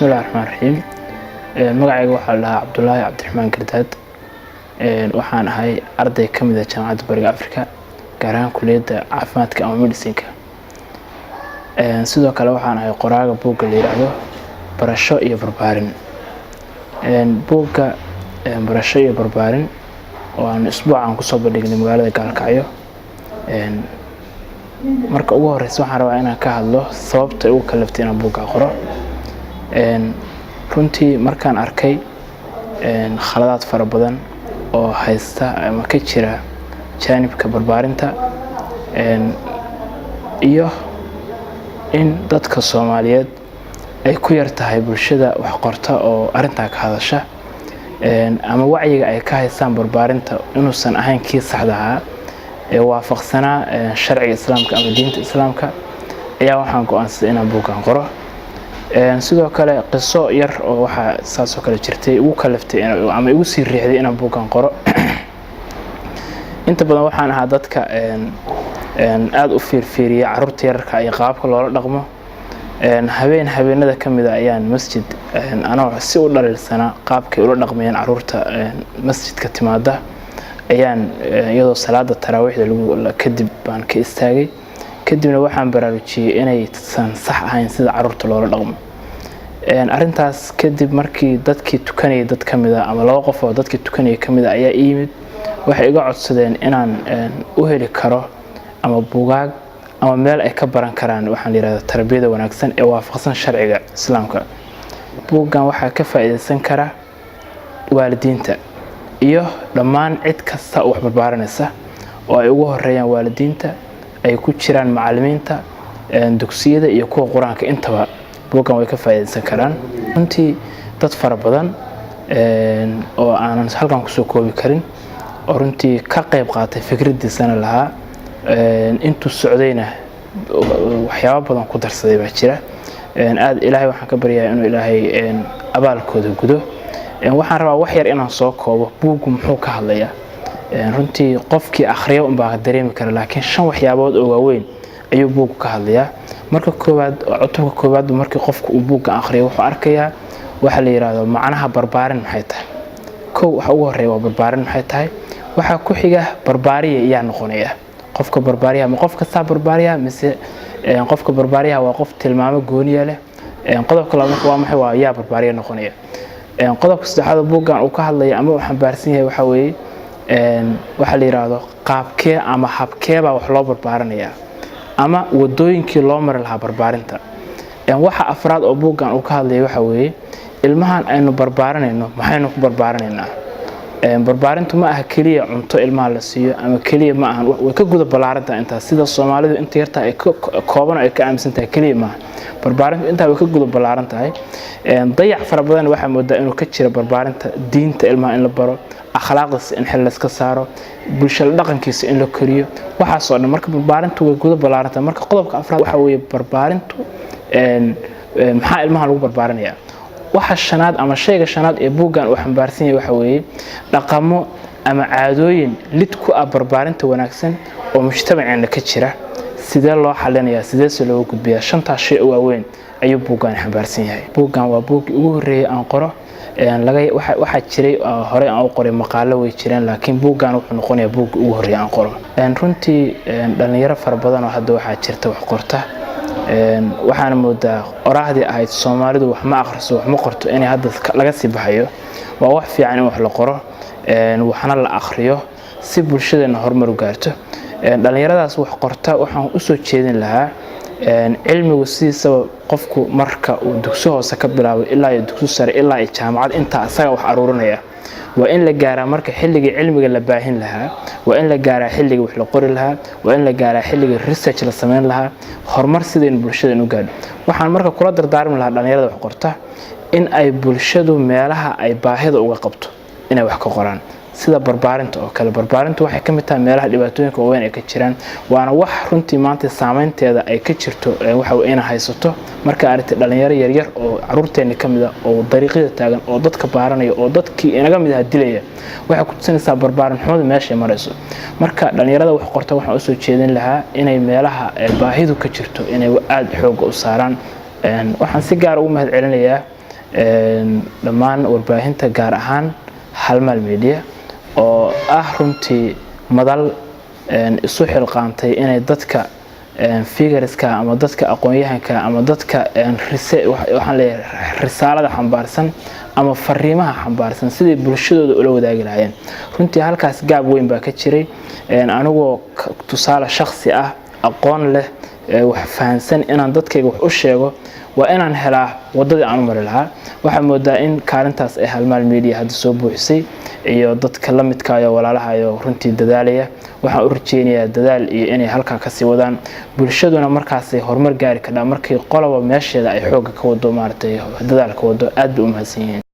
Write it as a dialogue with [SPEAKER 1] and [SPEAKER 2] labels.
[SPEAKER 1] Bismillahi raxmaan raxiim. Magacayga waxaa la dhahaa Cabdulaahi Cabdiraxmaan Gardaad. Waxaan ahay arday ka mid ah Jaamacadda Bariga Africa, gaar ahaan kuliyadda caafimaadka ama medicinka. Sidoo kale waxaan ahay qoraaga buugga la yiraahdo Barasho iyo Barbaarin. Buugga Barasho iyo Barbaarin oo aan isbuucan kusoo bandhignay magaalada Gaalkacyo. Marka ugu horeysa, waxaan rabaa inaan ka hadlo sababta igu kaliftay inaan buugga qoro. Runtii, markaan arkay khaladaad fara badan oo haysta ama ka jira jaanibka barbaarinta iyo in dadka Soomaaliyeed ay ku yar tahay bulshada wax qorta oo arrintaa ka hadasha, ama wacyiga ay ka haystaan barbaarinta inuusan ahayn kii saxda ahaa ee waafaqsanaa sharciga Islaamka ama diinta Islaamka, ayaa waxaan go-aansaday inaan buuggan qoro. Sidoo kale, qiso yar oo waxaa saasoo kale jirtay igu kaliftay ama igu sii riixday inaan buuggan qoro. Inta badan waxaan ahaa dadka aada u fiirfiiriya carruurta yararka iyo qaababka loola dhaqmo. Habeen habeenada ka mida ayaan masjid anoo si u dhaliilsanaa qaabkay ula dhaqmayeen carruurta masjidka timaada, ayaan iyadoo salaada taraawiixda kadib baan ka istaagay. Kadibna waxaan baraarujiyey inaysan sax ahayn sida carruurta loola dhaqmo. Arrintaas kadib, markii dadkii tukanayay dad ka mid a ama laba qof oo dadkii tukanayay ka mid a ayaa ii yimid, waxay iga codsadeen inaan u heli karo ama bugaag ama meel ay ka baran karaan waxaan la yihahda tarbiyada wanaagsan ee waafaqsan sharciga Islaamka. Buuggan waxaa ka faa'iidaysan kara waalidiinta iyo dhammaan cid kasta oo wax barbaaranaysa, oo ay ugu horeeyaan waalidiinta, ay ku jiraan macalimiinta dugsiyada iyo kuwa Qur-aanka. Intaba buuggan way ka faa'iidaysan karaan. Runtii, dad fara badan oo aanan halkan kusoo koobi karin oo runtii ka qayb qaatay, fikradiisana lahaa, intuu socdayna waxyaabo badan ku darsaday baa jira. Aad Ilaahay waxaan ka baryayaa inuu Ilaahay abaalkooda gudo. Waxaan rabaa wax yar inaan soo koobo buuggu muxuu ka hadlayaa. Runtii, qofkii akhriya unbaa dareemi kara, laakiin shan waxyaabood oo waaweyn ayuu buuggu ka hadlayaa. Marka koowaad, cutubka koowaad, markii qofku uu buugga akhriyo, wuxuu arkayaa waxa la yidhaahdo macnaha barbaarin maxay tahay. Kow, waxa ugu horreeya waa barbaarin maxay tahay. Waxaa ku xiga barbaariya yaa noqonaya qofka barbaariyaha. Ma qof kastaa barbaariyaha, mise qofka barbaariyaha waa qof tilmaamo gooniya leh? Qodobka labaad marka waa maxay? Waa yaa barbaariya noqonaya? Qodobka saddexaad buuggan uu ka hadlaya ama uu xambaarsan yahay waxaa weeye waxaa la yidhaahdo qaabkee ama habkeebaa wax loo barbaarinayaa ama wadooyinkii loo mari lahaa barbaarinta. Waxa afraad oo buuggan uu ka hadlaya waxaa weeye ilmahan aynu barbaarinayno maxaynu ku barbaarinaynaa? Barbaarintu ma aha keliya cunto ilmaha la siiyo ama keliya ma ahan, way ka guda ballaarantahay intaas. Sida Soomaalidu inta yartaa ay kooban ay ka aaminsan tahay keliya maaha barbaarintu, intaa way ka guda ballaaran tahay. Dayac fara badan waxaa moodaa inuu ka jiro barbaarinta: diinta ilmaha in la baro, akhlaaqdiisa in xil layska saaro, bulshada dhaqankiisa in la koriyo, waxaasoo dhan. Marka barbaarintu way guda ballaaran tahay. Marka qodobka afraad waxaa weeye barbaarintu maxaa ilmaha lagu barbaarinayaa. Waxa shanaad ama shayga shanaad ee buuggan uu xambaarsan yahay waxa weeye dhaqamo ama caadooyin lid ku ah barbaarinta wanaagsan oo mujtamaceena ka jira, sidee loo xalinayaa, sideese looga gudbiyaa? Shantaas shay oo waaweyn ayuu buuggan xambaarsan yahay. Buuggan waa buuggii ugu horreeyay aan qoro. Waxaa jiray horey aan u qoray maqaalo, way jireen, laakiin buuggan wuxuu noqonayaa buugga ugu horreeya aan qoro. Runtii, dhalinyaro fara badan oo hadda waxaa jirta wax qorta. Waxaana moodaa oraahdii ahayd "Soomaalidu wax ma akhriso, wax ma qorto" inay hadda laga sii baxayo. Waa wax fiican in wax la qoro, waxna la akhriyo, si bulshadeena horumar u gaarto. Dhalinyaradaas wax qorta waxaan usoo jeedin lahaa, cilmigu sidiisaba qofku marka uu dugsi hoose ka bilaabo ilaa iyo dugsi sare ilaa iyo jaamacad, intaa asaga wax aruurinaya. Waa in la gaaraa marka xilligii cilmiga la baahin lahaa, waa in la gaaraa xilligii wax la qori lahaa, waa in la gaaraa xilligii research la samayn lahaa, horumar sidaynu bulshadeen u gaadho. Waxaan marka kula dardaarmi lahaa dhalinyarada wax qorta in ay bulshadu meelaha ay baahida uga qabto inay wax ka qoraan, sida barbaarinta oo kale. Barbaarintu waxay ka mid tahay meelaha dhibaatooyinka waaweyn ay ka jiraan, waana wax runtii maanta saameynteeda ay ka jirto waxa ina haysato. Marka aragtay dhalinyaro yaryar oo caruurteeni ka mid ah oo dariiqyada taagan oo dadka baaranaya oo dadkii inaga mid aha dilaya, waxay ku tusinaysaa barbaarin xumadu meeshay marayso. Marka dhalinyarada wax qorta waxaan usoo jeedin lahaa inay meelaha baahidu ka jirto inay aada xoogga u saaraan. Waxaan si gaar ugu mahad celinayaa Dhammaan warbaahinta, gaar ahaan Halmaal Media, oo ah runtii madal isu xilqaantay inay dadka figures-ka ama dadka aqoon-yahanka ama dadka, waxaan leeyahay, risaalada xambaarsan ama fariimaha xambaarsan sidii bulshadooda ula wadaagi lahaayeen. Runtii halkaas gaab weyn baa ka jiray. Anigoo tusaale shakhsi ah, aqoon leh, wax fahansan, inaan dadkayga wax u sheego, waa inaan helaa wadadii aan u mari lahaa. Waxaa moodaa in kaalintaas ay Halmaal Media hadda soo buuxisay iyo dadka la midkaayo, walaalahayo runtii dadaalaya. Waxaan u rajeynayaa dadaal iyo inay halkaa kasii wadaan. Bulshaduna markaasay horumar gaari kardhaa markii qoloba meesheeda ay xoogga ka wado, maaragtay, dadaal ka wado. Aad bay u mahadsan yihiin.